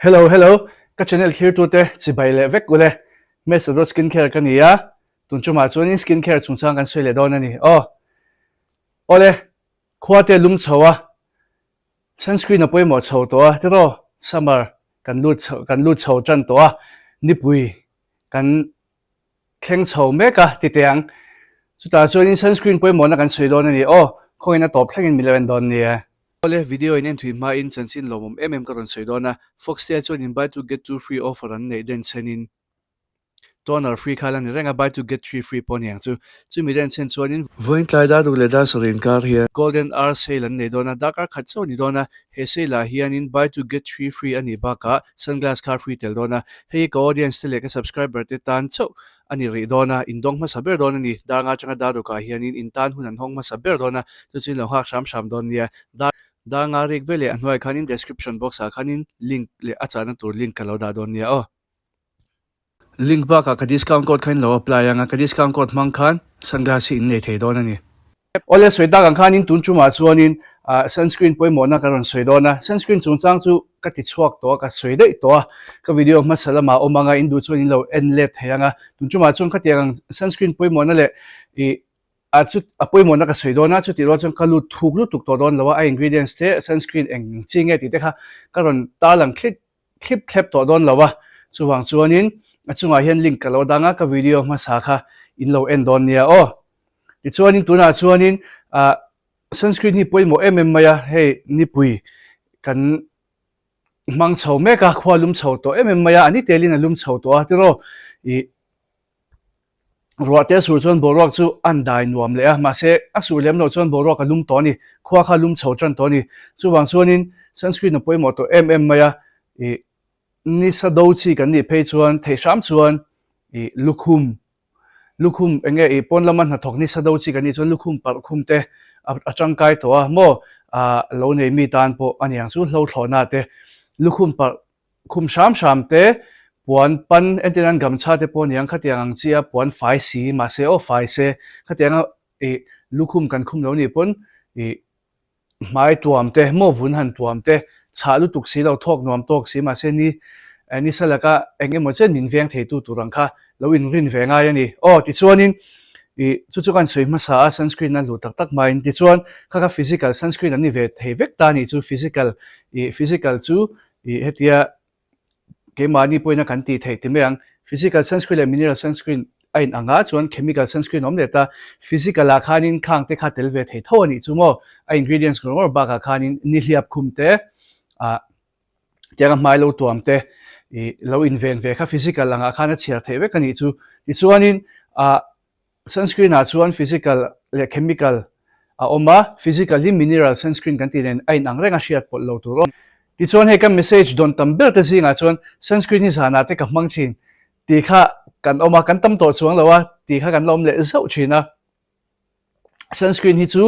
Hello hello ka channel thlirtute chibai leh vek ule Mesodot skin care ka ni a tun chumah chuanin skin care chungchang kan sawi leh dawn a ni aw awle khua te lum chho a sunscreen a pawimawh chho tawh a tiraw summer kan lut chho kan lut chho tan tawh a nipui kan thleng chho mek a ti teh ang. Chutah chuanin sunscreen pawimawhna kan sawi dawn a ni. Aw, khawngin a tawp thlengin min lo en dawn nia. Awle, video in en thui hmain chanchin lawmawm em em ka rawn sawi dawn a. Foxtel chuanin buy two get two free offer an neih den chenin toner free kha la ni reng a, buy two get three free pawh a ni ang chu. Chumi den chen chuanin vawiin tlai dar ruk leh dar sarih inkar hian Golden Hour sale an nei dawn a, darkar khat chauh a ni dawn a. He sale ah hianin buy two get three free a nih bakah sunglass kha free tel dawn a, hei hi ka audience te leh ka subscriber te tan chauh a ni rih dawn a, in dawng hmasa ber dawn a ni. Dar nga atanga dar rukah hianin in tan hun an hawng hmasa ber dawn a, chu chu in lo nghak hram hram dawn nia. Dar dar nga rik veleh a hnuaiah khanin description box ah khanin link leh a chahna tur link ka lo dah dawn nia aw. Link bakah ka discount code kha in lo apply anga ka discount code hmang khan sunglass hi in nei thei dawn a ni. Awle sawi tak ang khanin tun tumah chuanin sunscreen pawimawhna ka rawn sawi dawn a, sunscreen chungchang chu ka ti chhuak tawh a, ka sawi daih tawh a, ka video hmasa lamah awm anga in duh chuan in lo en let thei anga, tun tumah chuan khatiang ang sunscreen pawimawhna leh ih a chu a pawimawhna ka sawi dawn a, chutih rual chuan ka lut thuk lutuk tawh dawn lo a, a ingredients te sunscreen eng chi nge tih te kha ka rawn tarlang thlit thlip thlep tawh dawn lo a, chuvang chuanin a chungah hian link ka lo dang a, ka video hmasa kha in lo en dawn nia aw. Tichuanin tunah chuanin ah sunscreen hi pawimawh em em mai a, hei nipui kan hmang chho mek a, khua lum chho tawh em em mai a, a ni telin a lum chho tawh a tiraw ih Ruah te a sur chuan boruak chu an dai nuam leh a, mahse a sur lem loh chuan boruak a lum tawh a ni, khua kha a lum chho tan tawh a ni. Chuvang chuanin sunscreen a pawimawh tawh em em mai a, ih nisa do chi kan nih phei chuan theih hram chuan ih lukhum, lukhum eng nge ih pawn lama hnathawk nisa do chi kan nih chuan lukhum parh khum te a tangkai tawh a maw, ah lo nei mi tan pawh a niang chu hlo thlawhna te lukhum parh Khum hram hram te, puan pan entir nan gamchha te pawh aniang khatiang ang chi a puan fai si mahse aw fai se khatianga ih lukhum kan khum lo nih pawn ih hmai tuam te maw vun han tuam te chhah lutuk si lo thawk nuam tawk si mahse ni nisa laka eng emaw chen min veng thei tu tur ang kha lo inrin ve ngai a ni. Aw tichuanin ih chu chu kan sawi hmasa a sunscreen a hlu tak tak maiin tichuan kha kha physical sunscreen an ni ve thei vek ta a nih chu physical ih physical chu Ih hetia keimahni pawhin a kan tih theih ti mai ang. Physical sunscreen leh mineral sunscreen a in ang a, chuan chemical sunscreen a awm leh ta. Physical ah khanin khang te kha tel ve thei tho a nih chu maw? A ingredients ngawr ngawr bakah khanin nihliap khum te, ah tianga hmai lo tuam te, ih lo inven ve kha physical angah khan a chhiar theih vek a nih chu. Tichuanin ah Sunscreen ah chuan physical leh chemical a awm a, physical hi mineral sunscreen kan tih nen a inang reng a hriat pawlh lo tur awm. Tichuan hei kan message dawn tam ber te zingah chuan sunscreen hi zanah te ka hmang thin tih kha kan awm a, kan tam tawh chuang lo a tih kha kan la awm leh zauh thin a. Sunscreen hi chu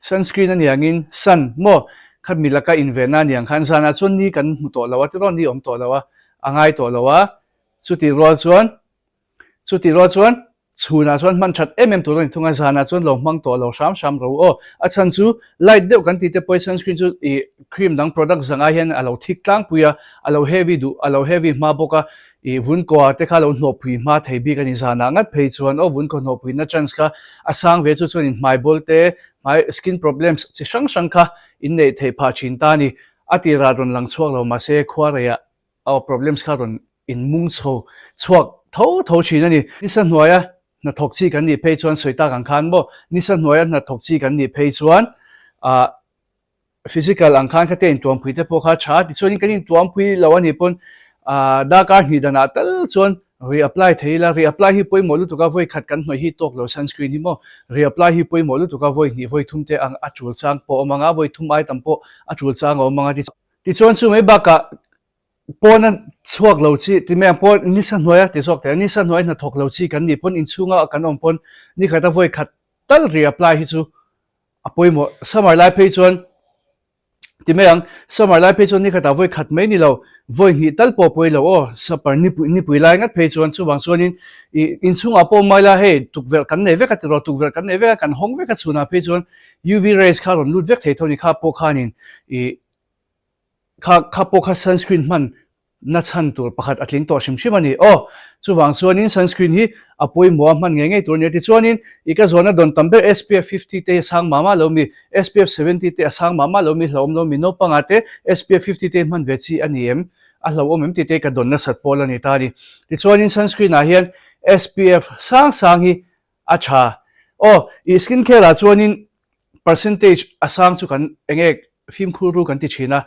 sunscreen a niangin sun maw kha mi laka invenna a niang khan zanah chuan ni kan hmu tawh lo a tiraw ni awm tawh lo a, a ngai tawh lo a, chutih rual chuan Chutih rual chuan chhunah chuan hman that em em tur a ni thung a, zanah chuan lo hmang tawh lo hram hram ro aw. A chhan chu light deuh kan tih te pawhin sunscreen chu ih cream dang product zanga hian a lo thik tlangpui a, a lo heavy duh a lo heavy hma bawk a, ih vun kua te kha lo hnawhpui hma thei bik a ni. Zanah ngat phei chuan aw vun khaw hnawhpuina chance kha a sang ve chu chuan in hmai bawl te hmai skin problems chi hrang hrang kha in neih theih phah thin ta a ni. A tirah rawn lang chhuak lo mahse khuareiah Aw problems kha rawn in mung chho chhuak tho tho thin a ni. Nisa hnuaia hnathawk chi kan nih phei chuan sawi tak ang khan maw, nisa hnuaia hnathawk chi kan nih phei chuan ah physical ang khan khatia intuampui te pawh kha a tha a, tichuanin kan intuampui lo a nih pawn ah darkar hnih danah tal chuan reapply thei ila, reapply hi pawimawh lutuk a, vawi khat kan hnawih hi tawk lo sunscreen hi maw, reapply hi pawimawh lutuk a, vawi hnih vawi thum te ang a tul chang pawh a awm ang a, vawi thum ai tam pawh a tul chang a awm ang a ti. Tichuan chu mai bakah pawna chhuak lo chi ti mai ang pawh nisa hnuaia ti zawk teh a, nisa hnuai hnathawk lo chi kan nih pawn inchhunga kan awm pawn nikhat a vawi khat tal reapply hi chu a pawimawh. Summer lai phei chuan ti mai ang, summer lai phei chuan nikhatah vawi khat mai ni lo, vawi hnih tal pawh pawi lo aw, supper nipui nipui lai ngat phei chuan chuvang chuanin ih inchhungah pawh mai la hei tukverh kan nei vek a tiraw tukverh kan nei vek a kan hawng vek a chhunah phei chuan UV rays kha rawn lut vek thei tho ni kha pawh khanin ih kha kha pawh kha sunscreen hman na chhan tur pakhat a tling tawh hrim hrim a ni. Aw, chuvang chuanin sunscreen hi a pawimawh a hman ngei ngei tur a ni a. Tichuanin i ka zawn a dawn tam ber SPF 50 te hi a sang mah mah lo mi, SPF 70 te a sang mah mah lo mi, hlauhawm lo mi, naupangah te SPF 50 te hi hman ve chi a ni em? A hlauhawm em tih te hi ka dawn nasat pawl a ni ta a ni. Tichuanin sunscreen ah hian SPF sang sang hi a tha. Aw, i skin care ah chuanin percentage a sang chu kan enge fimkhur ru kan ti thin a,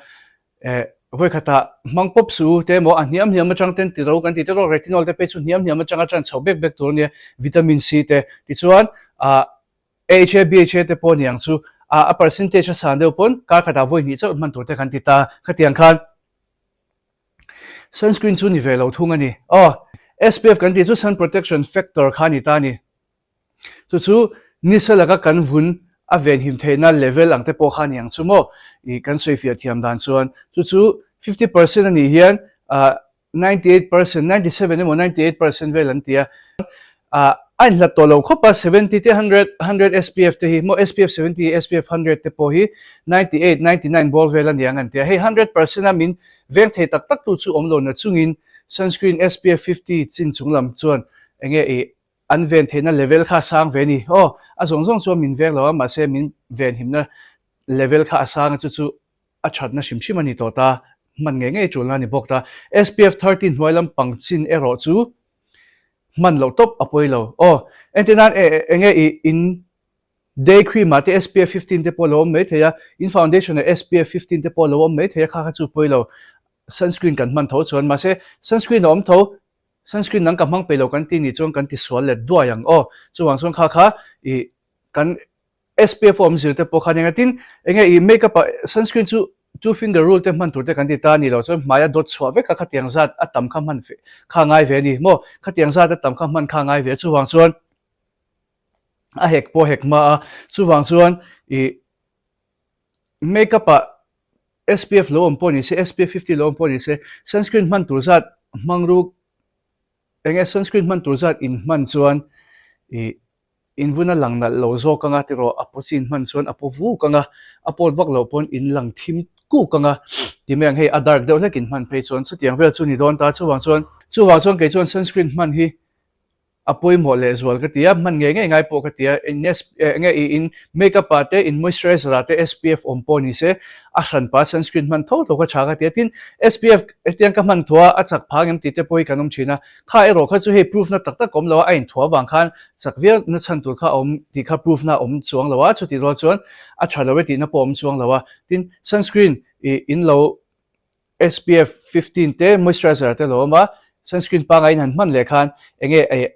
Eh, vawikhatah hmang pawp su te emaw a hniam hniam atang ten tiro kan tih te erawh retinol te phei chu hniam hniam atanga tan chho bek bek tur a nia, vitamin C te. Tichuan, ah AHA, BHA te pawh niang chu ah a percentage a san deuh pawn kar khatah vawi hnih chauh hman tur te kan ti ta. Khatiang khan sunscreen chu ni ve lo thung a ni. Aw, SPF kan tih chu sun protection factor kha a ni ta a ni. Chu chu nisa laka kan vun a venhim theihna level ang te pawh kha a ni ang chu maw? Ih kan sawifiah thiam dan chuan chu chu 50% a nih hian ah 98%, 97 emaw 98% vel an ti a. Ah a inhlat tawh lo khawp a, 70 te 100, 100 SPF te hi maw SPF 70, SPF 100 te pawh hi 98, 99 bawr vel a ni ang an ti a. Hei 100% a min veng thei tak tak tu chu awm lo na chungin sunscreen SPF 50 chin chung lam chuan enge ih An ven theihna level kha a sang ve a ni. Aw, a zawng zawng chuan min veng lo a, mahse min venhimna level kha a sang a, chu chu a thatna hrim hrim a ni tawh ta, hman ngei ngei tulna a ni bawk ta. SPF 30 hnuai lampang chin erawh chu hman loh tawp a pawi lo. Aw, entir nan e enge i in day cream ah te SPF 15 te pawh a lo awm mai thei a, in foundation ah SPF 15 te pawh a lo awm mai thei a, kha kha chu pawi lo. Sunscreen kan hman tho chuan, mahse sunscreen a awm tho, Sunscreen dang ka hmang peih lo kan ti nih chuan kan ti sual let duai ang aw. Chuvang chuan kha kha ih kan SPF a awm zir te pawh khan eng a tin enge ih makeup ah sunscreen chu two finger rule te hman tur te kan ti ta a ni lo chuan hmai a dawt chhuah vek a khatiang zat a tam kha hman kha ngai ve a ni maw khatiang zat a tam kha hman kha ngai ve a chuvang chuan a hek pawh hek hma a chuvang chuan ih makeup ah SPF lo awm pawh ni se, SPF 50 lo awm pawh ni se, sunscreen hman tur zat hmang ruk eng nge sunscreen hman tur zat in hman chuan ih in vun a lang nalh lo zawk anga tiraw a paw chi in hman chuan a paw vuk anga a pawt vak loh pawn in lang thim kuk anga ti mai ang hei a dark deuh hlek in hman phei chuan chutiang vel chu ni dawn ta chuvang chuan chuvang chuan kei chuan sunscreen hman hi A pawimawh lehzual ka ti a, hman ngei ngei ngai pawh ka ti a, in enge i in makeup ah te in moisturizer ah te SPF awm pawh ni se a hran pah sunscreen hman tho tho kha tha ka ti a, tin SPF hetiang ka hman thuah a chak phang em tih te pawh hi kan awm thin a, kha erawh kha chu hei proof na tak tak a awm lo a, a inthuah avang khan chak viau na chhan tur kha a awm tih kha proof na a awm chuang lo a, chutih rual chuan a tha lo e tihna pawh a awm chuang lo a, tin sunscreen i in lo SPF 15 te moisturizer te lo awm a, sunscreen pangai in han hman leh khan enge eh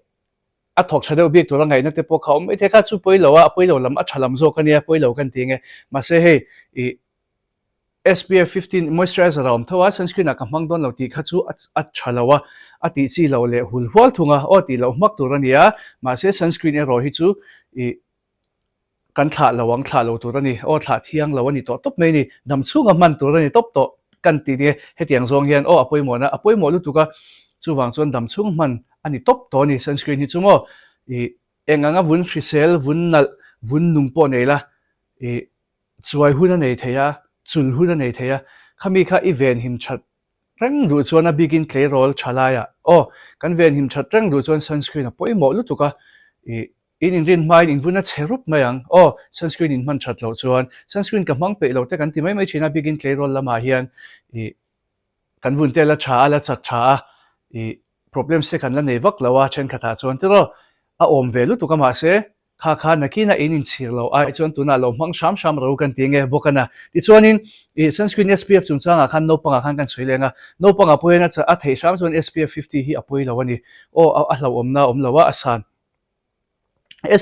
a thawk tha deuh bik tur a ngaihna te pawh kha a awm maithei kha chu pawi lo a, a pawi lo lam a tha lam zawk a nia pawi lo kan ti nge mahse hei ih SPF 15 moisturizer a awm tho a sunscreen ah ka hmang dawn lo tih kha chu a tha lo a, a tih chi loh leh hul hual thung a aw tih loh hmak tur a ni a mahse sunscreen erawh hi chu ih Kan thlah lo ang, thlah lo tur a ni. Aw, thlah thiang lo a ni tawh tawp mai a ni. Dam chhunga hman tur a ni tawp tawh kan ti nia. Hetiang zawng hian aw a pawimawhna a pawimawh lutuk a, chuvang chuan dam chhung hman a ni tawp tawh a ni. Sunscreen hi chu maw ih eng anga vun hrisel, vun nalh, vun nung pawh nei la ih chuai hun a nei thei a, chul hun a nei thei a, khami kha i venhim that reng duh chuan a bikin tleirawl tha laiah aw kan venhim that reng duh chuan sunscreen a pawimawh lutuk a ih In inrin hmain in vun a chhe rup mai ang. Aw, sunscreen in hman that loh chuan sunscreen ka hmang peih lo te kan ti mai mai thin a, bikin tleirawl lamah hian ih kan vun te la tha a, la chak tha a, ih problems te kan la nei vak lo a thenkhatah chuan tiraw a awm ve lutuk a mahse kha kha nakinah in inchhir lo ai chuan tunah lo hmang hram hram ro kan ti nge bawk a na. Tichuanin ih sunscreen SPF chungchangah khan naupangah khan kan sawi leng a, naupangah pawh hian a theih hram chuan SPF 50 hi a pawi lo a ni. Aw a hlauhawmna a awm lo a, a san.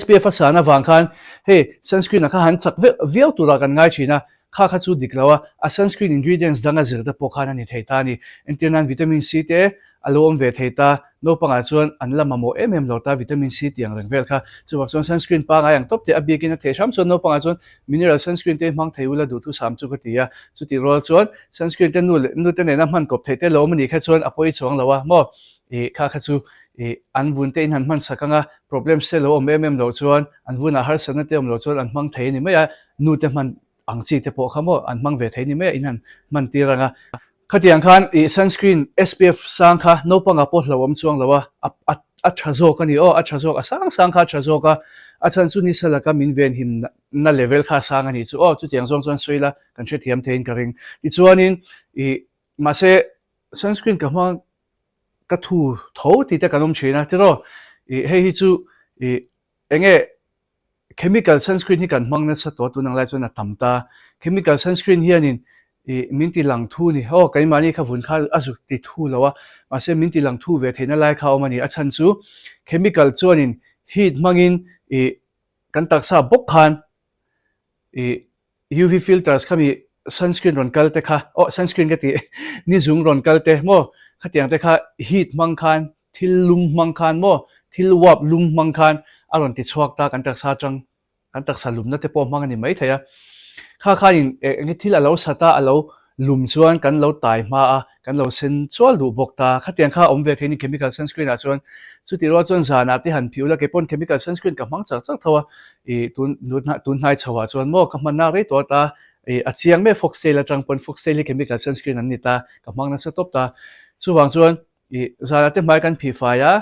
SPF a san avang khan hei sunscreen ah kha han chak viau turah kan ngai thin a, kha kha chu dik lo a, a sunscreen ingredients dang a zir te pawh khan a ni thei ta a ni. Entir nan vitamin C te a lo awm ve thei ta, naupangah chuan an la mamawh em em lo ta vitamin C tih ang reng vel kha. Chuvang chuan sunscreen pangai ang tawp te a bikin a theih hram chuan naupangah chuan mineral sunscreen te hmang thei ula duhthusam chu ka ti a, chutih rual chuan sunscreen te nu leh nu te nena hman kawp theih te lo awm a nih kha chuan a pawi chuang lo a maw. Ih kha kha chu ih an vun te in han hman sak anga problems te lo awm em em loh chuan an vunah harsatna te awm loh chuan an hmang thei a ni mai a, nu te hman ang chi te pawh kha maw an hmang ve thei a ni mai a in han hman tir anga. Khatiang khan ih sunscreen SPF sang kha naupangah pawh hlauhawm chuang lo a, a a tha zawk a ni aw, a tha zawk, a sang sang kha a tha zawk a, a chhan chu nisa laka min venhim na level kha a sang a nih chu aw, chutiang zawng chuan sawi la kan hrethiam theiin ka ring. Tichuanin ih mahse sunscreen ka hmang ka thu tho tih te kan awm thin a tiraw, ih hei hi chu ih eng nge Chemical sunscreen hi kan hmang nasa tawh a tun ang lai chuan a tam ta. Chemical sunscreen hianin ih min ti lang thu ni. Aw keimahni kha vun kha a zuk ti thu lo a, mahse min ti lang thu ve theihna lai kha a awm a ni. A chhan chu chemical chuanin heat hmangin ih kan taksa bawk khan ih UV filters khami sunscreen rawn kal te kha aw sunscreen ka tih ni zung rawn kal te maw khatiang te kha heat hmang khan thil lum hmang khan maw thil uap lum hmang khan a rawn ti chhuak ta kan taksa atang kan taksa lumna te pawh hmang a ni mai thei a kha khanin eng nge thil a lo sat a a lo lum chuan kan lo tai hma a, kan lo sen chual duh bawk ta. Khatiang kha a awm ve thei ni chemical sunscreen ah chuan. Chutih rual chuan zanah te han phiu la, kei pawn chemical sunscreen ka hmang chak chak tho a, ih tun tun hnai chho ah chuan maw ka hmanna rei tawh ta, ih a chiang mek foxtail atang pawn foxtail hi chemical sunscreen an ni ta, ka hmang nasa tawp ta. Chuvang chuan ih zanah te hmai kan phih fai a,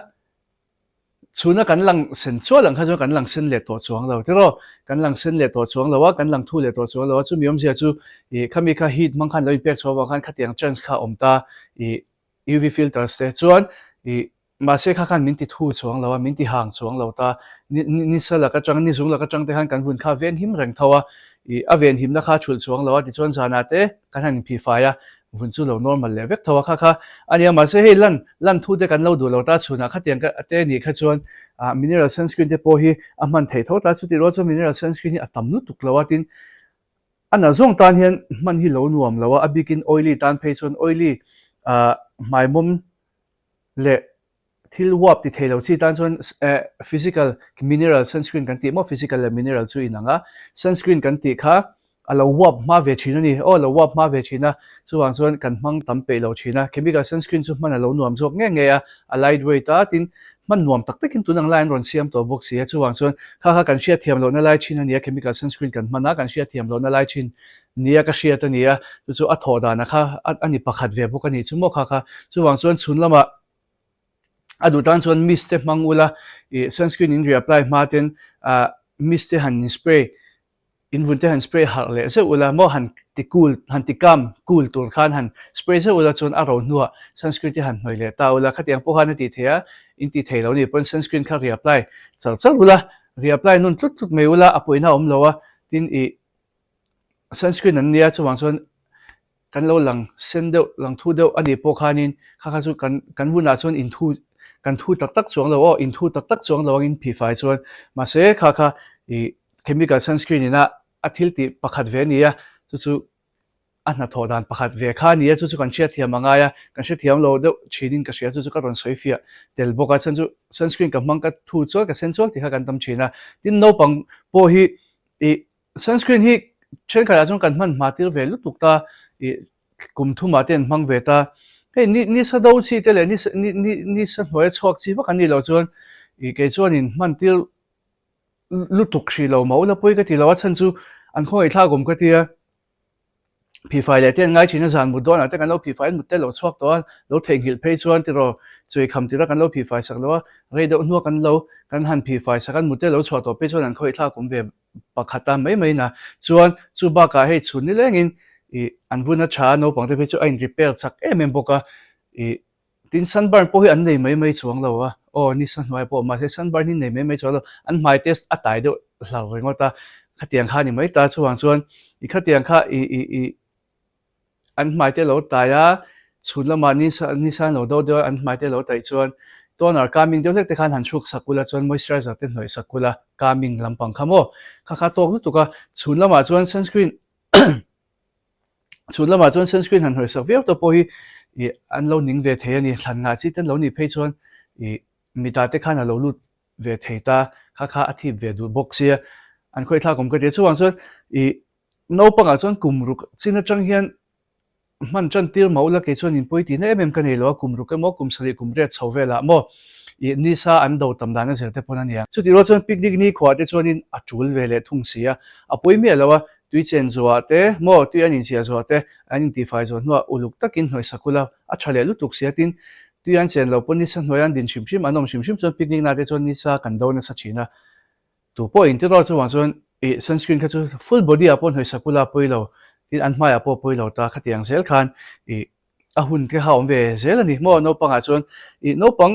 Chhuna kan lang sen chual ang kha chuan kan lang sen leh tawh chuang lo tiraw? Kan lang sen leh tawh chuang lo a, kan lang thu leh tawh chuang lo a, chumi awmzia chu ih khami kha heat hmang khan lo inpek chhuah avang khan khatiang chance kha a awm ta ih UV filters te chuan ih mahse kha khan min ti thu chuang lo a, min ti hang chuang lo ta ni nisa lak atang ni zung lak atang te khan kan vun kha venhim reng tho a ih a venhimna kha a thulh chuang lo a tichuan zanah te kan han inphih fai a Vun chu lo normal leh vek tho a kha kha a nia mahse hei lan lan thu te kan lo duh lo ta chhunah khatiang ka te nih kha chuan ah mineral sunscreen te pawh hi a hman theih tho ta chutih rual chuan mineral sunscreen hi a tam lutuk lo a tin a na zawng tan hian hman hi lo nuam lo a a bikin oily tan phei chuan oily ah hmaimawm leh Thil uap ti thei lo chi tan chuan physical mineral sunscreen kan tih maw physical leh mineral chu inang a, sunscreen kan tih kha a lo uap hma ve thin a ni, aw a lo uap hma ve thin a, chuvang chuan kan hmang tam peih lo thin a, chemical sunscreen chu hman a lo nuam zawk ngei ngei a, a light weight a, tin hman nuam tak takin tun ang lai an rawn siam tawh bawk si a, chuvang chuan kha kha kan hriatthiam lohna lai thin a ni a, chemical sunscreen kan hman a, kan hriatthiam lohna lai thin nia ka hriat a ni a, chu chu a thawh dan a kha a ni pakhat ve bawk a ni chu maw kha kha, chuvang chuan chhun lamah A duh tan chuan mist te hmang ula ih sunscreen in reapply hma ten ah mist te han in spray in vun te han spray harh leh zeuh ula maw han ti cool han ti calm cool tur khan han spray zeuh ula chuan a ro hnuah sunscreen te han hnawih leh ta ula khatiang pawh khan a tih theih a in tih theih loh ni pawn sunscreen kha reapply char char ula reapply nun tlut tlut mai ula a pawina a awm lo a tin ih sunscreen an nia chuvang chuan kan lo lang sen deuh lang thu deuh a nih pawh khanin kha kha chu kan kan hunah chuan inthu kan thu tak tak chuang lo aw inthu tak tak chuang lo angin phih fai chuan mahse kha kha ih chemical sunscreen ina a thil tih pakhat ve a ni a chu chu a hnathawh dan pakhat ve kha a ni a chu chu kan hriatthiam a ngai a kan hrethiam lo deuh thinin ka hria chu chu ka rawn sawi fiah tel bawk a chhan chu sunscreen ka hmang ka thu chual ka sen chual tih kha kan tam thin a tin naupang pawh hi ih Sunscreen hi thenkhatah chuan kan hman hma tir ve lutuk ta, ih kum thumah te an hmang ve ta. Hei ni nisa do chi te leh nisa ni ni nisa hnuaia chhuak chi vak an nih loh chuan ih kei chuanin hman tir lutuk hrih lo mah ula pawi ka ti lo a chhan chu an khawngaihthlak awm ka tia. Phihfai leh te an ngai thin a, zan mut dawnah te kan lo phihfai an mut te lo chhuak tawh a, lo theihnghilh phei chuan tiraw chuikham tira kan lo phihfai sak lo a, rei deuh hnua kan lo kan han phihfai sak an mut te lo chhuah tawh phei chuan an khawih thlak awm ve pakhat a mai mai na. Chuan chu bakah hei chhun nilengin ih an vun a tha a, naupang te phei chu a in repair chak em em bawk a, ih Tin, sunburn pawh hi an nei mai mai chuang lo a, aw nisa hnuai pawh mahse sunburn hi nei mai mai chuang lo, an hmai test a tai deuh hlar ringawt a, khatiang kha a ni mai ta chuvang chuan i khatiang kha i i i an hmai te lo tai a, chhun lamah nisa nisa an lo do deuh a an hmai te lo taih chuan toner calming deuh hlek te khan han hruk sak ula chuan moisturizer te hnawih sak ula calming lampang kha maw kha kha tawk lutuk a, chhun lamah chuan sunscreen Chhun lamah chuan sunscreen han hnawih sak viau tawh pawh hi ih an lo ning ve thei a ni. Thlan ngah chi te an lo nih phei chuan ih mitah te khan a lo lut ve thei ta, kha kha a thip ve duh bawk sia an khawih thlak awm ka ti a. Chuvang chuan ih naupangah chuan kum ruk chin atang hian hman tan tir mah ula kei chuan inpawi tihna em em ka nei lo a, kum ruk emaw kum sarih kum riat chho velah maw ih nisa an do tam dan a zir te pawn a nia. Chutih rual chuan picnic ni khuah te chuanin a tul ve leh thung si a, a pawi miah lo a. Tui chen zuah te maw tui an inchhiah zuah te an intifai zuah hnuah uluk takin hnawih sak ula a tha leh lutuk sia tin tui an chen lo pawn nisa hnuai an din hrim hrim an awm hrim hrim chuan picnic na te chuan nisa kan do nasa thin a tu pawh in tiraw chuvang chuan ih sunscreen kha chu full body ah pawh hnawih sak ula pawi lo tin an hmaiah pawh pawi lo ta khatiang zel khan ih a hun te kha awm ve zel a ni maw naupang ah chuan ih naupang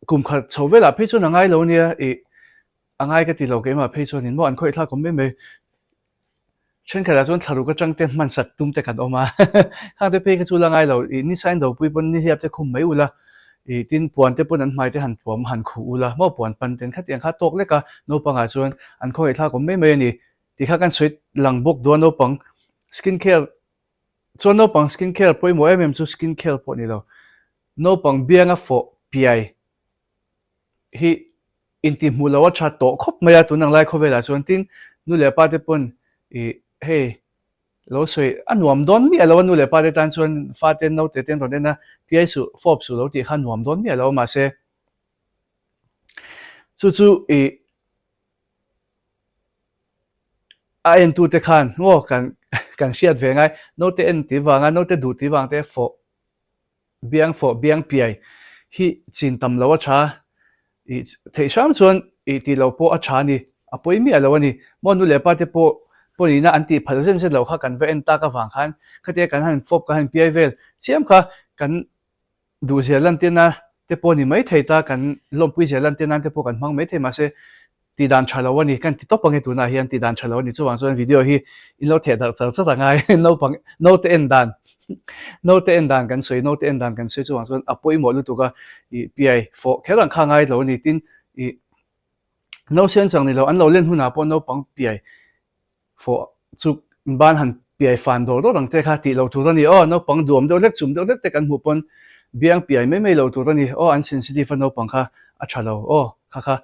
kum khat chho velah phei chuan a ngai lo nia ih A ngai ka ti lo keimah phei chuanin maw an khawih thlak awm mai mai. Thenkhatah chuan thlaruk atang te hman sak tum te kan awm a, khang te phei kha chu la ngai lo, ih ni sain dopui pawn ni hliap te khum mai ula, ih tin puan te pawn an hmai te han puam han khuh ula maw puan pan ten khatiang kha tawk lek a naupangah chuan an khawih thlak awm mai mai a ni tih kha kan sawi lang bawk duh a naupang skin care chuan naupang skin care pawimawh em em chu skin care pawh ni lo naupang bianga fawh piai hi intihhmuh loh a tha tawh khawp mai a, tun ang lai khawvelah chuan tin nu leh pa te pawn ih hei lo sawi a nuam dawn miah lo a nu leh pa te tan chuan fate naute te an rawn en a piai suh fawp suh lo tih kha nuam dawn miah lo a mahse chu chu ih a entute khan maw kan kan hriat ve ngai naute en tih vanga naute duh tih vang te fawh Biang fawh biang piai hi chin tam lo a tha ih theih hram chuan ih tih lo pawh a tha a ni, a pawi miah lo a ni. Maw nu leh pa te pawh pawlina an tih phalh zen zen lo kha kan va en tak avang khan khatia kan han fawp kan han piai vel chiam kha kan duhzia lantirna te pawh ni mai thei ta, kan lawmpui zia lantir nan te pawh kan hmang mai thei mahse Tih dan tha lo a ni, kan ti tawp ange tunah hian tih dan tha lo a ni. Chuvang chuan video hi in lo theh darh char char a ngai naupang naute en dan naute en dan kan sawi naute en dan kan sawi chuvang chuan a pawimawh lutuk a ih piai fawh kher ang kha ngai lo a ni tin ih nausen chang ni lo an lo len hunah pawh naupang piai Fawh chu ban han piai fan dawr dawr ang te kha tih lo tur a ni aw, naupang duam deuh hlek chum deuh hlek te kan hmuh pawn biang piai mai mai lo tur a ni aw, an sensitive a naupang kha a tha lo aw, kha kha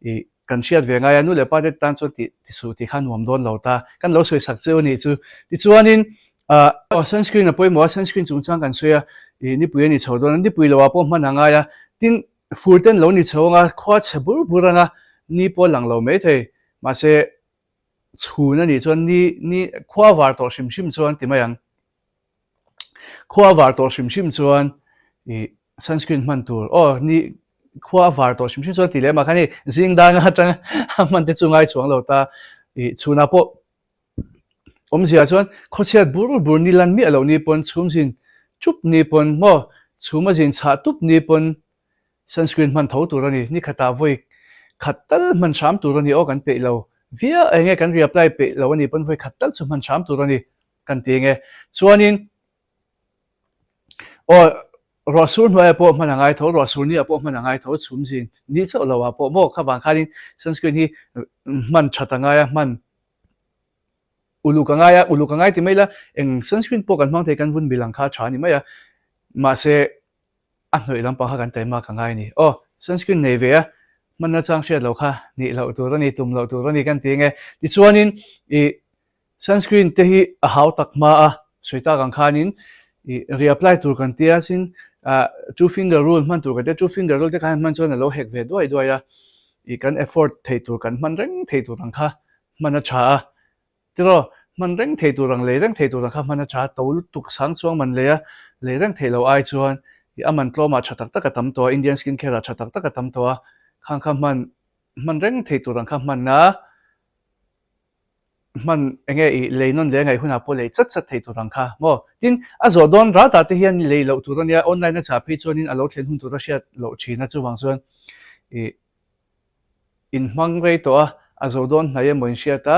ih kan hriat ve ngai a, nu leh pa te tan chuan tih ti suh tih kha nuam dawn lo ta, kan lo sawi sak cheu a nih chu. Tichuanin ah aw sunscreen a pawimawh a, sunscreen chungchang kan sawi a, ih nipui a ni chho dawn a, nipui lo ah pawh hman a ngai a, tin fur ten lo ni chho ang a, khua chhe bur bur ang a, ni pawh a lang lo mai thei, mahse chhun a nih chuan ni ni khua var tawh hrim hrim chuan ti mai ang. Khua var tawh hrim hrim chuan ih sunscreen hman tur aw ni khua var tawh hrim hrim chuan ti leh mah khan hei zing danga atanga a hman te chu ngai chuang lo ta ih chhunah pawh awmzia chuan khawchhiat bur bur ni lan miah loh ni pawn chhum zin chup ni pawn maw chhum a zin chhah tup ni pawn Sunscreen hman tho tur a ni. Ni khatah vawi khat tal hman hram tur a ni aw kan peih lo viau eng nge kan reapply peih lo a ni pawn vawi khat tal chu hman hram tur a ni kan ti eng e. Chuanin aw ruah sur hnuaiah pawh hman a ngai tho, ruah sur ni ah pawh hman a ngai tho, chhum zin ni chauh lo ah pawh maw kha vang khanin sunscreen hi hman that a ngai a, hman uluk a ngai a, uluk a ngai ti mai ila eng sunscreen pawh kan hmang thei kan vun bil ang kha a tha a ni mai a, mahse A hnawih lampang kha kan taima ka ngai a ni. Aw, sunscreen nei ve a, hmanna chang hriat loh kha nih loh tur a ni, tum loh tur a ni kan ti eng e. Tichuanin ih sunscreen te hi a hau tak hma a, sawi tak ang khanin ih reapply tur kan tia sin ah two finger rule hman tur kan tia, two finger rule te khan hman chuan a lo hek ve duai duai a, ih kan afford thei tur kan hman reng thei tur ang kha hman a tha a. Tiraw, hman reng thei tur ang lei reng thei tur ang kha hman a tha, to lutuk sang chuang man lei a, lei reng theih loh ai chuan i a man tlawmah tha tak tak a tam tawh a, Indian skin care ah tha tak tak a tam tawh a, khang kha hman hman reng thei tur ang kha hman a, hman eng nge i lei nawn leh ngaih hunah pawh lei chat chat thei tur ang kha maw? Tin, a zawh dawn rat ah te hian lei loh tur a nia, online a chah phei chuanin a lo thlen hun tur a hriat loh thin a, chuvang chuan i inhmang rei tawh a, a zo dawn hnai emaw inhriat a,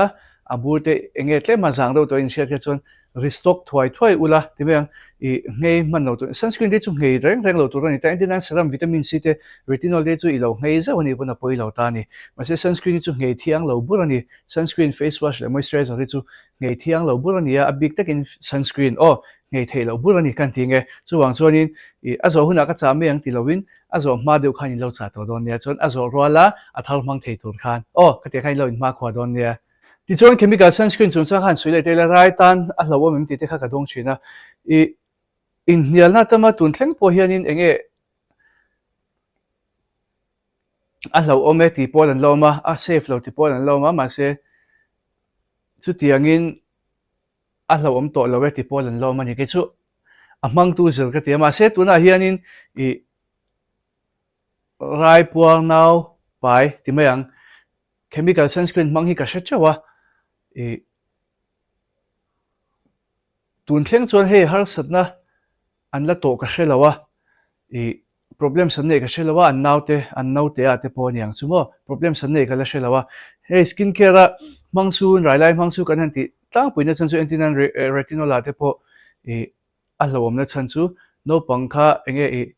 a bur te eng nge tlem a zang deuh tawh inhriat kha chuan restock thuai thuai ula ti mai ang, ih nghei hman lo tur, sunscreen te chu nghei reng reng lo tur a ni ta, entir nan serum vitamin C te retinol te chu i lo nghei zeuh a nih pawn a pawi lo ta a ni, mahse sunscreen hi chu nghei thiang lo bur a ni, sunscreen, face wash leh moisturizer te chu nghei thiang lo bur a ni a, a bik takin sunscreen aw nghei theih loh bur a ni kan ti nge, chuvang chuanin ih a zawh hunah ka chah mai ang ti loin A zawh hma deuh khan in lo chah tawh dawn nia, chuan a zawh rual a, a thar hmang thei tur khan aw khatiang khan in lo inhma khuah dawn nia. Tichuan chemical sunscreen chungchang khan sui leh te ila rai tan a hlauhawm em tih te kha ka dawng thin a, ih inhnialna tama tun thleng pawh hianin eng nge a hlauhawm e tih pawl an la awm a, a safe lo tih pawl an la awm a, mahse chutiangin. A hlauhawm tawh lo e ti pawl an lawm a ni. Kei chu a hmangtu zir ka ti a, mahse tunah hianin ih raipuar nau pai ti mai ang, chemical sunscreen hmang hi ka hre teuh a, ih tun thleng chuan hei harsatna an la tawh ka hre lo a, ih problems an neih ka hre lo a, an naute an naute ah te pawh a niang chu maw problems an neih ka la hre lo a, hei skin care a hmang chu rai lai hmang chu kan han tih tlangpuina chhan chu entir nan retinol ah te pawh ih a hlauhawmna chhan chu naupang kha eng nge ih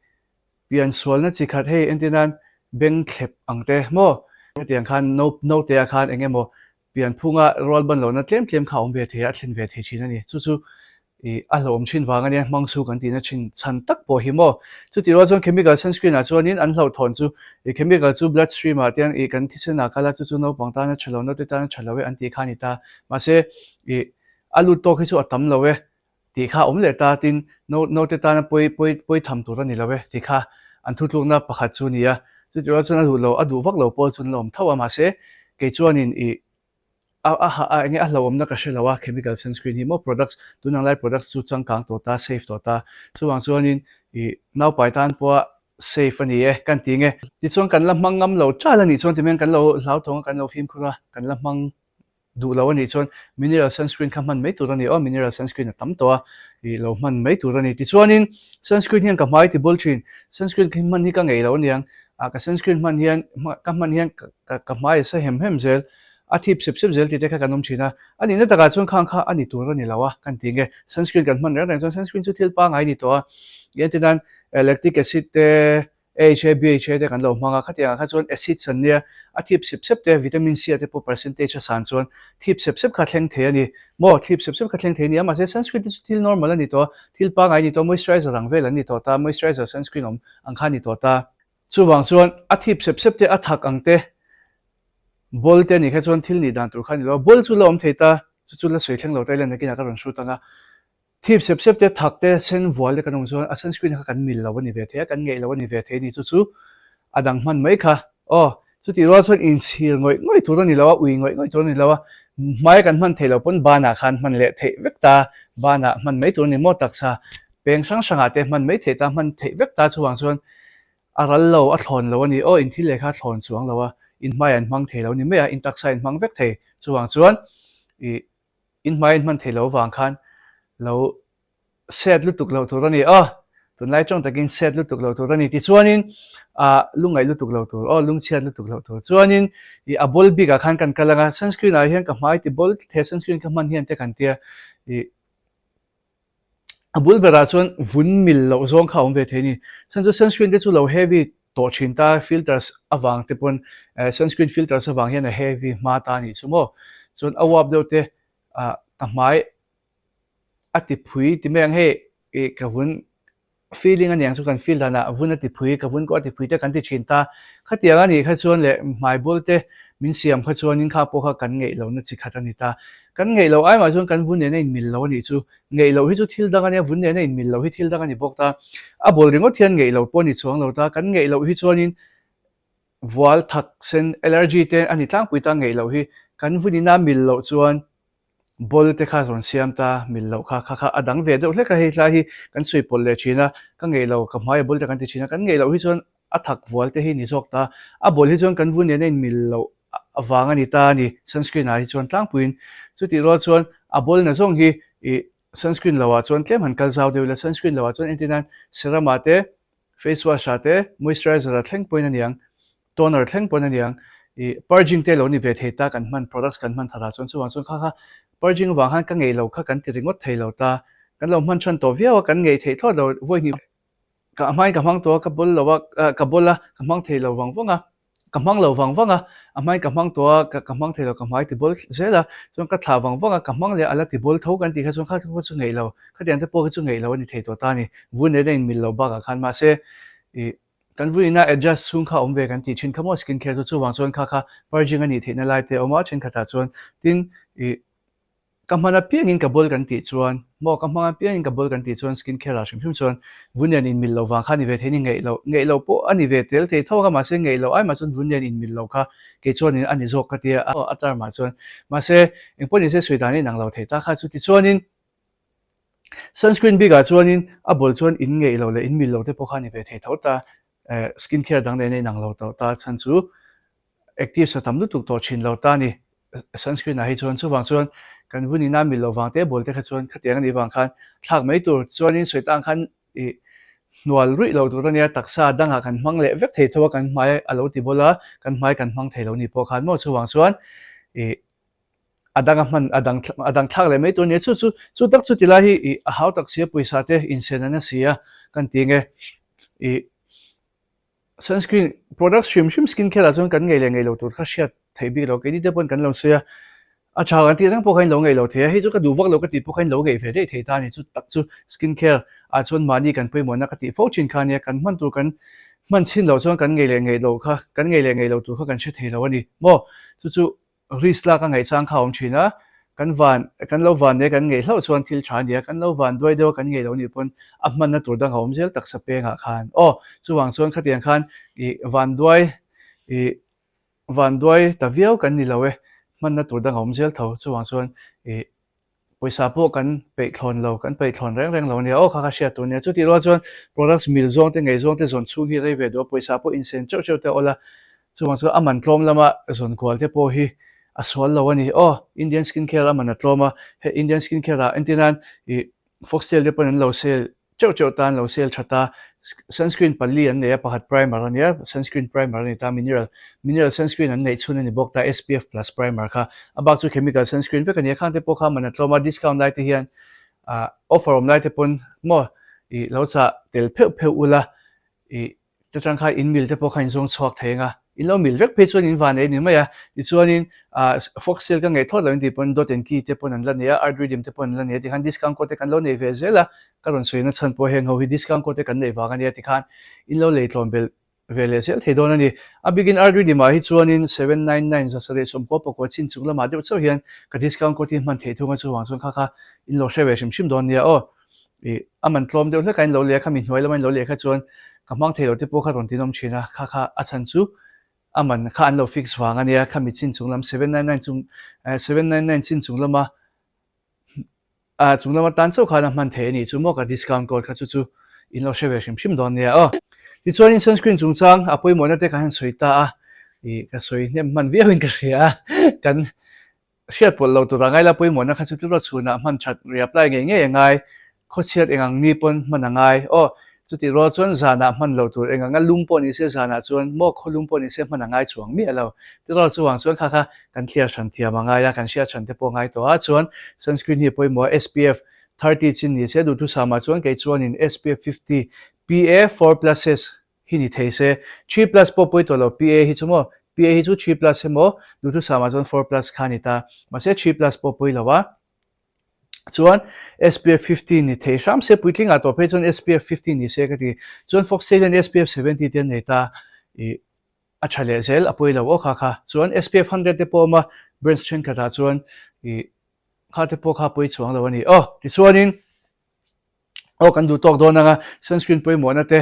piansualna chi khat hei entir nan beng thlep ang te maw hetiang khan naute ah khan eng emaw Pianphunga rual ban lohna tlem tlem kha a awm ve thei a, a thlen ve thei thin a ni. Chu chu ih a hlauhawm thin vang a nia, hmang chu kan tihna thin chhan tak pawh hi maw. Chutih rual chuan chemical sunscreen ah chuanin an hlauhthawn chu ih chemical chu blood stream ah te ih kan thisen ah kal a, chu chu naupang tan a tha lo, naute tan a tha lo e an tih kha a ni ta. Mahse ih a lut tawk hi chu a tam lo e tih kha a awm leh ta, tin naute tana pawi pawi pawi tham tur a ni lo e tih kha an thutlukna pakhat chu a ni a. Chutih rual chuan a duh lo, a duh vak lo pawl chu an la awm tho a, mahse kei chuanin ih a a ha a enge a hlauhawmna ka hre lo a, chemical sunscreen hi maw products tun ang lai products chu changkang tawh ta, safe tawh ta, chuvang chuanin ih naupai tan pawha safe a ni e kan ti nge. Tichuan kan la hmang ngam lo ṭal a nih chuan ti mai kan lo hlauthawng a, kan lo fimkhur a, kan la hmang duh lo a nih chuan mineral sunscreen kha hman mai tur a ni aw, mineral sunscreen a tam tawh a, ih lo hman mai tur a ni. Tichuanin sunscreen hian ka hmai ti bul thin, sunscreen khi hman hi ka ngei lo aniang, ah ka sunscreen hman hian ka hman hian ka ka hmai a sa hem hem zel, a thip sep sep zel tih te kha kan awm thin a, a nihna takah chuan khang kha a ni tur a ni lo a, kan ti nge sunscreen kan hman reng reng chuan sunscreen chu thil pangai a ni tawh a, ih entirnan lactic acid te AHA, BHA te kan lo hmang a, khatiang ah kha chuan acids an nia, a thip sep sep te, vitamin C ah te pawh percentage a san chuan thip sep sep kha thleng thei a ni. Maw, thip sep sep kha thleng thei a ni a, mahse sunscreen te chu thil normal a ni tawh a, thil pangai a ni tawh a, moisturizer ang vel an ni tawh ta, moisturizer sunscreen awm ang kha a ni tawh ta. Chuvang chuan a thip sep sep te, a thak ang te, ball te a nih kha chuan thil nih dan tur kha a ni lo a, ball chu la awm thei ta, chu chu la sawi thleng lo ta ila nakinah ka rawn hrut ang a. Thip sep sep te, thak te, sen vual te kan awm chuan a sunscreen kha kan mil lo a ni ve thei a, kan ngeih lo a ni ve thei a ni. Chu chu a dang hman mai kha. Aw, chutih rual chuan inchhir ngawih ngawih tur a ni lo a, ui ngawih ngawih tur a ni lo a, hmai kan hman theih loh pawn banah khan hman leh theih vek ta, banah hman mai tur a ni maw taksa peng hrang hrangah te hman mai theih ta, hman theih vek ta chuvang chuan a ral lo, a thlawn lo a ni. Aw, inthil leh kha a thlawn chuang lo a, in hmai an hmang thei lo a ni mai a, in taksa in hmang vek thei. Chuvang chuan ih In hmai in hman thei lo vang khan lo set lutuk loh tur a ni aw, tunlai tawng takin set lutuk loh tur a ni. Tichuanin ah lungngaih lutuk loh tur aw, lungchhiat lutuk loh tur. Chuanin ih a ball bikah khan kan kal ang a, sunscreen ah hian ka hmai ti ball he sunscreen ka hman hian te kan tia ih A bul berah chuan vun mil loh zawng kha a awm ve thei a ni. Chuan chu sunscreen te chu lo heavy tawh thin ta, filters avang te pawn eh sunscreen filters avang hian a heavy hma ta a nih chu maw. Chuan a uap deuh te ah ka hmai a ti phui ti mai ang hei ih ka vun Feeling a niang chu kan feel danah vun a ti phui, ka vun kawh a ti phui te kan ti thin ta. Khatiang a nih kha chuan leh hmai bul te min siam kha chuanin kha pawh kha kan ngeih lohna chi khat a ni ta. Kan ngeih loh ai mah chuan kan vun nena inmil lo a nih chu. Ngeih loh hi chu thil dang a nia, vun nena inmil loh hi thil dang a ni bawk ta. A bawl ringawt hian ngeih loh pawh a ni chuang lo ta. Kan ngeih loh hi chuanin vual, thak, sen, allergy te a ni tlangpui ta ngeih loh hi. Kan vun ina mil loh chuan Ball te kha rawn siam ta mil loh kha kha kha a dang ve deuh hlek a hei tlai hi kan sawi pawlh leh thin a, ka ngeih lo ka hmai a ball te kan ti thin a, kan ngeih loh hi chuan a thak vual te hi ni zawk ta, a ball hi chuan kan vun nen a inmil loh vang a ni ta a ni sunscreen ah hi chuan tlangpuiin chutih rual chuan a ball na zawng hi ih sunscreen lo ah chuan tlem han kal zau deuh ila sunscreen lo ah chuan entir nan serum ah te face wash ah te moisturizer ah thleng pawhin a niang Toner thleng pawn aniang ih purging te lo ni ve thei ta kan hman products kan hman that ah chuan chuvang chuan kha kha purging avang khan ka ngeih lo kha kan ti ringawt thei lo ta kan lo hman than tawh viau a kan ngeih theih thlawt lo vawi hnih ka hmain ka hmang tawh a ka bawl lo a ka bawl a ka hmang thei lo vang vang a ka hmang lo vang vang a a hmain ka hmang tawh a ka ka hmang thei lo ka hmai ti bawl zel a chuan ka thlah vang vang a ka hmang leh a la ti bawl tho kan tih kha chuan kha kha chu ngeih lo khatiang te pawh kha chu ngeih lo a ni thei tawh ta a ni vun nen a inmil lo bakah khan mahse ih Kan vuina adjust chhung kha awm ve kan tih thin kha maw skin care chu chuvang chuan kha kha purging a nih theihna lai te a awm a thenkhatah chuan tin ih ka hman apiangin ka bawl kan tih chuan maw ka hmang apiangin ka bawl kan tih chuan skin care ah hrim hrim chuan vun nen inmil lo vang kha a ni ve thei a ni ngeih loh ngeih loh pawh a ni ve tel thei tho a mahse ngeih loh ai mah chuan vun nen inmil lo kha kei chuanin a ni zawk ka tia a term ah chuan mahse engpawh nise sawi dan a inang lo thei ta kha chu tichuanin. Sunscreen bikah chuanin a bawlh chuan in ngeih lo leh in mil lo te pawh kha a ni ve thei tho ta. Skin care dang nen a inang lo tawh ta chhan chu actives a tam lutuk tawh thin lo ta a ni. Sunscreen ah hi chuan chuvang chuan kan vun ina mil lo vang te bawl te kha chuan khatiang a nih vang khan thlak mai tur chuanin sawi tang khan ih hnual ruih lo tur a nia taksa dangah kan hmang leh vek thei tho a kan hmai a lo ti bawl a kan hmai kan hmang thei lo ni pawh khan maw chuvang chuan ih a dang a hman a dang a dang thlak leh mai tur a nia chu chu chu tak chu tilai hi ih a hau tak si a pawisa te insen a na si a kan ti nge ih Sunscreen products hrim hrim skin care ah chuan kan ngei leh ngei lo tur kha hriat theih bik lo. Keini te pawn kan lo sawi a, a tha kan tih reng pawh kha in lo ngei lo thei a, hei chu ka duh vak lo ka tih pawh kha in lo ngei ve daih thei ta a ni. Chu tak chu skin care ah chuan mahni kan pawimawhna ka tih fo thin kha a nia, kan hman tur kan hman chhin loh chuan kan ngei leh ngei lo kha kan ngei leh ngei lo tur kha kan hre thei lo a ni maw? Chu chu Risk lak a ngaihchang kha a awm thin a, kan van, kan lo van nia kan ngeih hlauh chuan thil tha a nia, kan lo van duai deuh a kan ngeih loh nih pawn a hmanna tur dang a awm zel taksa pengah khan. Aw, chuvang chuan khatiang khan ih van duai, ih van duai ta viau kan ni lo e, hmanna tur dang a awm zel tho, chuvang chuan ih Pawisa pawh kan peih thlawn lo, kan peih thlawn reng reng lo ania aw kha kha hriat tur ania. Chutih rual chuan products mil zawng te ngei zawng te zawn chhung hi rei ve duh a, pawisa pawh insen teuh teuh te a awl a, chuvang chuan a man tlawm lama zawn kual te pawh hi a sual lo a ni. Aw, Indian skin care a man a tlawm a, hei Indian skin care ah entir nan ih Foxtail te pawn an lo sale Teuh teuh tan lo sel that a, sunscreen pali an nei a, pakhat primer a nia, sunscreen primer a ni ta, mineral mineral sunscreen an neih chhun a ni bawk ta, SPF plus primer kha, a bak chu chemical sunscreen vek a ni a, khang te pawh kha man a tlawm a, discount lai te hian ah offer awm lai te pawn maw ih lo chah tel pheuh pheuh ula ih Te tang kha in mil te pawh kha in zawng chhuak thei ang a, in lo mil vek phei chuan in van ei ni mai a, tichuanin ah Foxtail ka ngaih thawt lo in tih pawn Dot and Key te pawn an la nei a, Art Rhythm te pawn an la nei a tikhan discount code te kan lo nei ve zel a, ka rawn sawi na chhan pawh heng ho hi discount code te kan neih vang a nia tikhan in lo lei tlawm belh ve leh zel thei dawn a ni. A bikin Art Rhythm ah hi chuanin 799 799 chin chung lamah deuh chauh hian ka discount code hi hman theih thung a chuvang chuan kha kha in lo hre ve hrim hrim dawn nia aw. Ih, a man tlawm deuh hlek a in lo leh a, khami hnuai lama in lo leh kha chuan ka hmang thei lo te pawh kha rawn tinawm thin a, kha kha a chhan chu a man kha an lo fix vang a nia, khami chin chung lam 799 chung eh 799 chin chung lama ah chung lama tan chauh khan a hman thei a nih chu maw ka discount code kha chu chu in lo hre ve hrim hrim dawn nia aw. Tichuanin sunscreen chungchang a pawimawhna te kan han sawi ta a, ih ka sawi hnem hman viauin ka hria a, kan Hriat pawlh lo tura ngaila pawimawhna kha chu tlura chhunah hman that reapply ngei ngei a ngai, khawchhiat eng ang ni pawn hman a ngai. Aw, chutih rual chuan zanah hman lo tur eng anga lum pawh ni se zanah chuan maw khaw lum pawh ni se hman a ngai chuang miah lo. Tirawl chuvang chuan kha kha kan thliar hran thiam a ngai a, kan hriat hran te pawh a ngai tawh a, chuan sunscreen hi a pawimawh a, SPF 30 chin ni se duhthusam ah chuan kei chuanin SPF 50 PA 4 pluses hi ni thei se, 3 plus pawh pawi tawh lo, PA hi chu maw, PA hi chu 3 plus emaw, duhthusam ah chuan 4 plus kha a ni ta, mahse 3 plus pawh pawi lo a, chuan SPF 50 ni thei hram se, puitling ah tawh phei chuan SPF 50 ni se ka ti, chuan Foxtail hian SPF 70 te an nei ta, ih a tha leh zel a pawi lo aw kha kha, chuan SPF 100 te pawh a awm a, brands thenkhat ah chuan ih kha te pawh kha pawi chuang lo a ni aw, tichuanin. Aw kan duh tawk dawn anga sunscreen pawimawhna te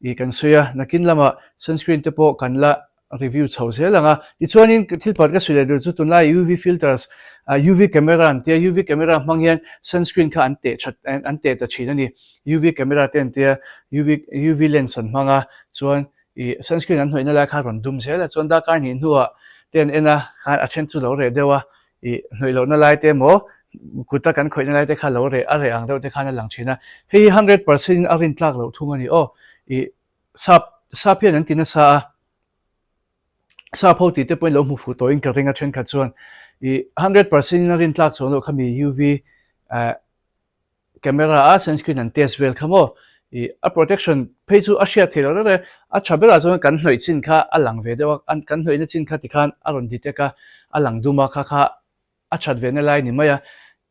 ih kan sawi a, nakin lamah sunscreen te pawh kan la review chho zel ang a. Tichuanin thil pakhat ka sawi leh duh chu tunlai UV filters ah UV camera an tia, UV camera hmang hian sunscreen kha an teh that an teh ta thin a ni. UV camera te an tia, UV UV lens an hmang a, chuan ih sunscreen an hnawihna lai kha a rawn dum zel a, chuan darkar hnih hnuah te an en a, khan a then chu lo reh deuh a, Ih, hnawih lohna lai te emaw, kuta kan khawihna lai te kha lo reh, a reh ang deuh te khan a lang thin a. Hei hi 100% in a rin tlak loh thung a ni aw. Ih, sap, sap hian an ti nasa a, sap ho tih te pawhin lo hmu fuh tawhin ka ring a thenkhat chuan. Ih, 100% in a rin tlak chuang loh kha mi UV, eh, Camera a sunscreen an test vel kha maw? Ih a protection phei chu a hriat theih loh reng reng a tha berah chuan kan hnawih chin kha a lang ve deuh a, kan hnawihna chin kha tikhan a rawn detect a, a lang dum a kha kha a that ve na lai ni mai a.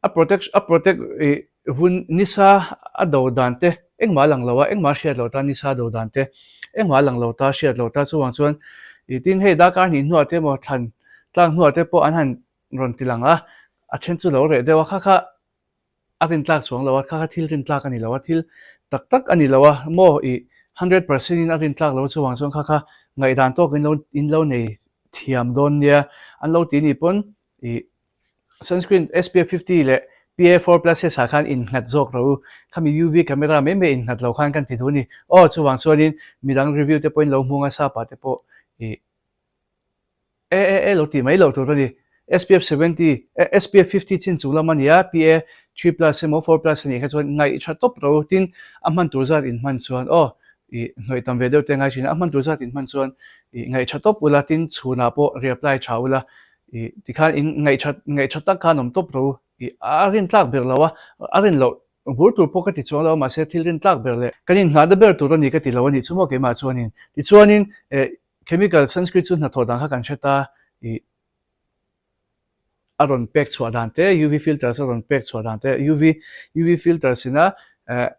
A protect a protect ih vun nisa a do dan te engmah a lang lo a, engmah a hriat loh ta nisa a do dan te engmah a lang lo ta hriat loh ta chuvang chuan ih tin hei darkar hnih hnuah te emaw thlan tlang hnuah te pawh an han rawn ti lang a, a then chu lo reh deuh a kha kha A rintlak chuang lo a, kha kha thil rintlak a ni lo a, thil tak tak a ni lo a, maw ih 100% in a rintlak lo chuvang chuan kha kha ngaihdan tawk in lo in lo nei thiam dawn nia an lo ti ni pawn ih sunscreen SPF 50 leh PA 4 plus S ah khan innghat zawk rawh u. Khami UV camera mai mai innghat lo khan kan ti duh a ni. Aw chuvang chuanin midang review te pawhin lo hmung a sapa te pawh ih e e e lo tih mai loh tur a ni. SPF 70 SPF 50 chin chung lam a ni a, PA 3 plus emaw 4 plus a nih kha chuan ngaih tha tawp rawh u. Tin a hman tur zat inhman chuan aw ih hnawih tam ve deuh te ngai thin a, a hman tur zat inhman chuan ih ngaih tha tawp ula tin chhunah pawh reapply tha ula ih tikhan in ngaih tha ngaih tha tak khan awm tawp rawh u. Ih a rin tlak ber lo a, a rin loh bur tur pawh ka ti chuang lo a mahse thil rin tlak ber leh kan inngahna ber tur a ni ka ti lo a nih chu maw keimah chuanin. Tichuanin eh chemical sunscreen chu hnathawh dan kha kan hre ta ih a rawn pek chhuah dan te UV filters a rawn pek chhuah dan te UV UV filters ina eh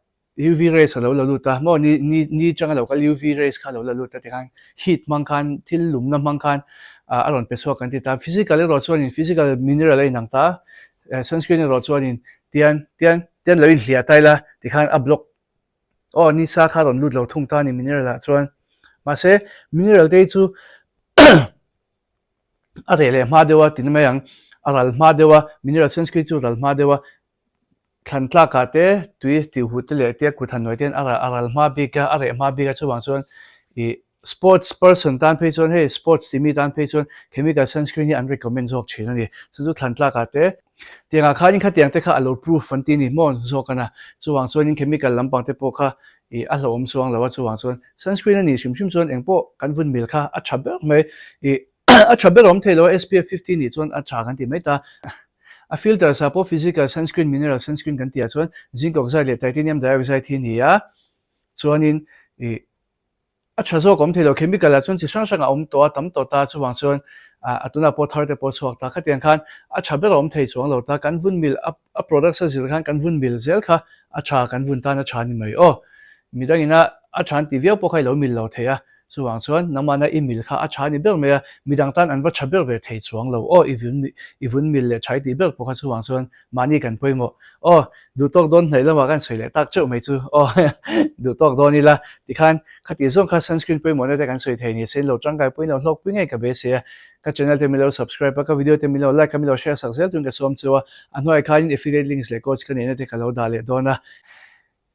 UV rays a lo la lut a, maw ni ni ni changa lo kal UV rays kha a lo la lut a tikhan heat hmang khan thil lumna hmang khan a rawn pe chhuak kan ti ta. Physical erawh chuanin physical mineral a inang ta, sunscreen erawh chuanin tian tian tian lo inhliah ta ila tikhan a block aw ni sa kha a rawn lut lo thung ta a ni mineral ah chuan. Mahse mineral te hi chu a reh leh hma deuh a ti na mai ang, a ral hma deuh a, mineral sunscreen chu ral hma deuh a. Thlan tlakah te tui tih huh te leh tia kut han nuai te hian a ral hma bik a, a reh hma bik a chuvang chuan ih sports person tan phei chuan hei sports tih mi tan phei chuan chemical sunscreen hi an recommend zawk thin a ni. Chu chu thlan tlakah te tiangah khanin khatiang te kha a lo proof an ti a ni maw zawk a na. Chuvang chuanin chemical lampang te pawh kha ih a hlauhawm chuang lo a chuvang chuan sunscreen a nih hrim hrim chuan engpawh kan vun mil kha a tha ber mai ih a tha ber awm thei lo a SPF 50 nih chuan a tha kan ti mai ta. A filters ah pawh physical sunscreen, mineral sunscreen kan tih ah chuan zinc oxide leh titanium dioxide hi a ni a, chuanin ih a tha zawk awm thei lo, chemical ah chuan chi hrang hrang a awm tawh a, tam tawh ta, chuvang chuan a tunah pawh thar te pawh a chhuak ta, khatiang khan a tha ber a awm thei chuang lo ta, kan vun mil a a products a zir khan kan vun mil zel kha a tha kan vun tan a tha ni mai aw, midang ina a tha an tih viau pawh kha i lo mil lo thei a. Chuvang chuan nangmahna i mil kha a tha ni ber mai a, midang tan an va tha ber ve thei chuang lo. Aw, i vun i vun mil leh tha i tih ber pawh kha chuvang chuan mahni kan pawimawh. Aw, duhtawk dawn hnaih lamah kan sawi leh tak teuh mai chu. Aw, duhtawk dawn ila tikhan khatih zawng kha sunscreen pawimawhna te kan sawi thei ni se in lo tangkai pui in lo hlawkpui ngei ka beisei a. Ka channel te min lo subscribe a, ka video te min lo like a, min lo share sak zel turin ka sawm cheu a. A hnuaiah khanin affiliate links leh codes ka neihna te ka lo dah leh dawn a.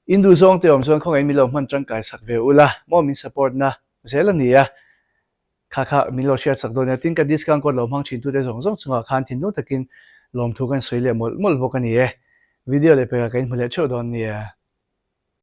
In duh zawng te awm chuan khawngaih min lo hman tangkai sak ve ula maw min support na zel a ni a, kha kha min lo hriat sak dawn nia tin ka discount code lo hmang thin tute zawng zawng chungah khan thinlung takin lawmthu kan sawi leh mawlh mawlh bawk a ni e. Video leh pekah ka inhmu leh theuh dawn nia.